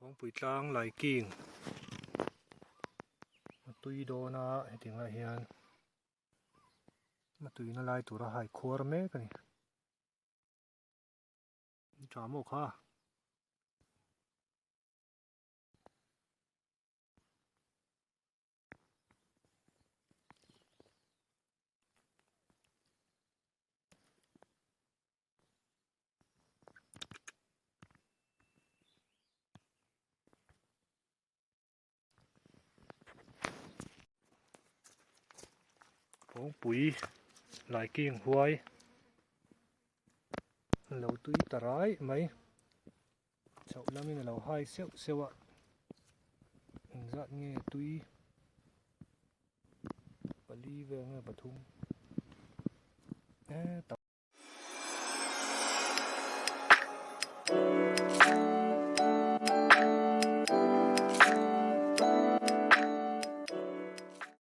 Kawngpui tlang lai king a tui dawn a hetiang lai hian a tuina lai tura hai khuar mek a ni. Tha maw kha? Kawngpui laiking huai a lo tui ta rai mai chhoh lamin a lo hai seuh seuh a engzat nge tui pali vel nge pathum e tam.